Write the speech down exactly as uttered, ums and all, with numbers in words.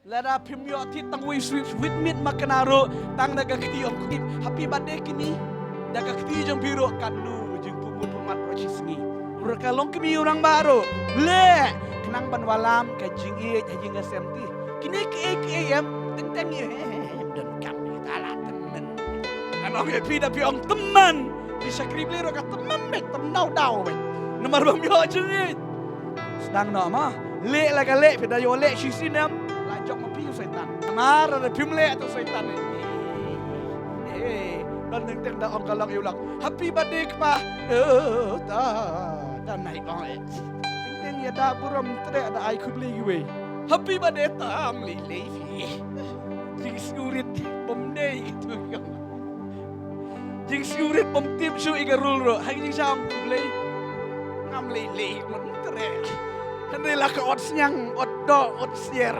Lada phim ïoh thied tang wei sweet, sweet meat ma kane ruh, tang da ka kti ong kti, happy birthday kine. Da ka kti jong phi ruh kan nu jingpynmut pynmat ruh shi sngi. Ruh ka long kmie u rangbah ruh, leh khnang ban wallam ka jingïeit ha ïing ha sem te. Kine kiei kiei em, teng teng ïa em, don kam ïa ta la tymmen. Kan ong ïa phi da phi ong tymmen, phi shakri Blei ruh ka tymmen beit, tymmen daw daw beit. Namar bym ïoh jingïeit. Sdang noh ma. Leh la ka leh, phi da ïoh leh shisien em, la jong ma phi u Soitan. Namar lada phim leh te u Soitan. Eh, don teng teng da ong ka lok ïa u lok, happy birthday kpa. Eh, ta, ta nai ong eh. Teng teng ïa da burom treh da ai khublei iwei. Happy birthday tam lei lei phi. Jingsngewrit bym dei tu ïong. Jingsngewrit bym tip shuh ïa ka rul ruh. Ha ka jingshisha ong khublei. Ngam lei lei mut treh. Hynrei la ka ot sniang, ot doh, ot sier.